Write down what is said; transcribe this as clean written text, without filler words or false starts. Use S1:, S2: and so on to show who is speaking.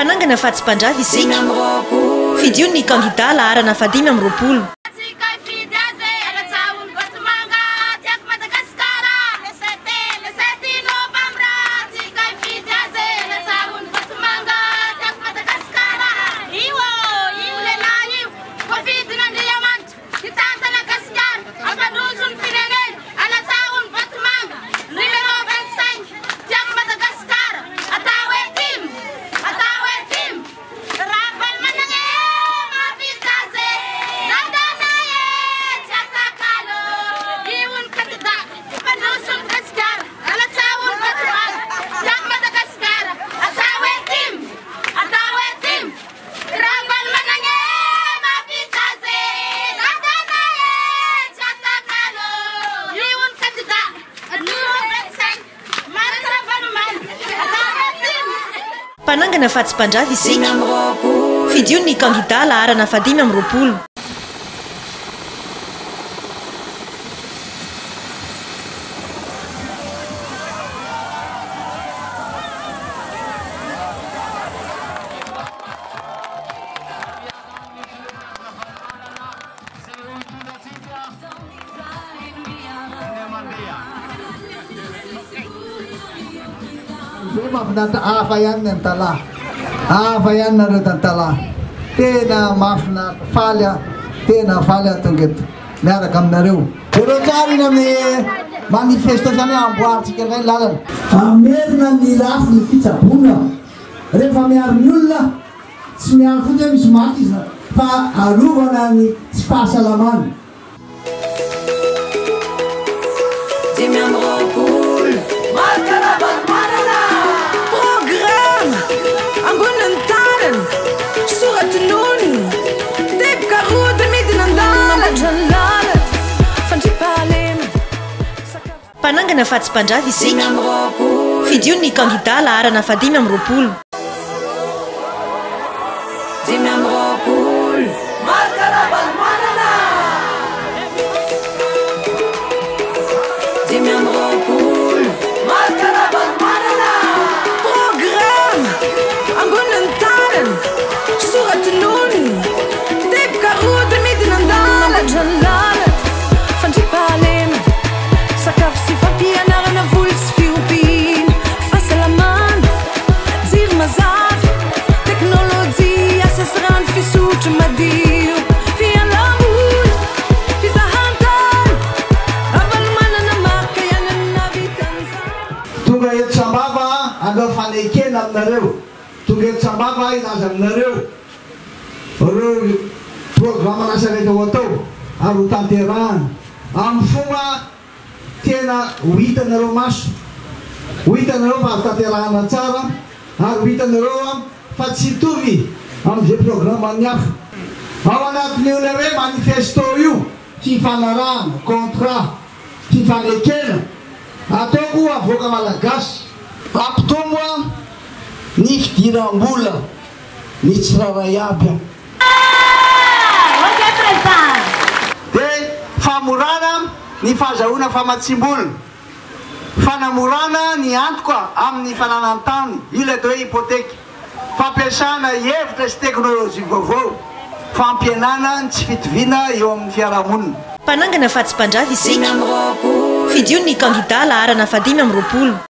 S1: Mpanangana fa tsy mpandrava isika. Fidio ny kandida laharana faha-25.
S2: Tsika hifidy azy e, alatsaho ny vatomanga, tiako Madagasikara, le sept le sept novambra, tsika hifidy azy e, alatsaho ny vatomanga, tiako Madagasikara, io ô, io lehilahy io, voafidin'Andriamanitra, hitantana Gasikara, hampandroso ny firenena, alatsaho ny vatomanga, numéro 25, tiako Madagasikara, atao hoe tim, atao hoe tim. Ravalomanana e, mahavita azy e, Dadanay e, tsy atakalo, io ny kandida, mpandroso ny Gasikara, alatsaho ny vatomanga, tiako Madagasikara, atao hoe tim, atao hoe tim. Ravalomanana e, mahavita azy e, Dadanay e, tsy atakalo, io ny kandida, numéro 25. Marc Ravalomanana, atao hoe tim.
S1: Mpanangana fa tsy mpandrava isika. Fidio ny kandida laharana faha-25.
S3: Zay mahafinaritra hafa ihany ny Antalaha. Hafa ihany nareo tantalaha. Tena mahafinaritra, faly aho. Tena faly aho tonga eto miaraka aminareo. Jereo tsara iny amin'ny manifesto zany hoe amboarintsika indray ny lalana. Hamerina ny lafiny fitsaboana rehefa miaro ny olona. Tsy miaro fotsiny hoe misy maty izy fa arovana ny tsy fahasalamany.
S4: 25 Marc Ravalomanana! Programa ambonin'ny tanana, sora-tononina, teboka roa dia midina an-dalana. Fandriampahalemana, sakafo.
S1: Mpanangana fa tsy mpandrava isika. Fidio ny kandida laharana faha-25.
S4: 25 Marc Ravalomanana! 25 Marc Ravalomanana! Programa ambonin'ny tanana, sora-tononina, teboka roa dia midina an-dalana. Fandriampahalemana, sakafo sy fampianarana, voly sy fiompiana, fahasalamana, jiro mazava, teknolojia, asa sy rano fisotro madio, fialam-boly, fizahan-tany, Ravalomanana Marc ihany no nahavita an'izany.
S3: Tonga eto Sambava aho hanao fanekena aminareo. Tonga eto Sambava aho hilaza aminareo ireo programan'asa rehetra ho atao ary ho tanterahana amin'ny fomba tena ho hitanareo maso, ho hitanareo fa azo tanterahana tsara ary ho hitanareo fa tsy hitovy amin'izay programan'ny hafa. Ao anatin'io ilay hoe manifesto io, fifanarahana, contrat, fifanekena, ataoko avoaka malagasy. Hampitombo ny fidiram-bola. Ny tsirairay aby an. Dia famorana ny fahazahoana famatsiam-bola, fanamorana ny antoka amin'ny fananan-tany, io ilay atao hoe hypothèque, fampiasana hevitra sy teknolojia vaovao, fampihenana ny tsy fitoviana eo amin'ny fiarahamonina.
S1: Mpanangana fa tsy mpandrava isika. Fidio ny kandida laharana faha 25.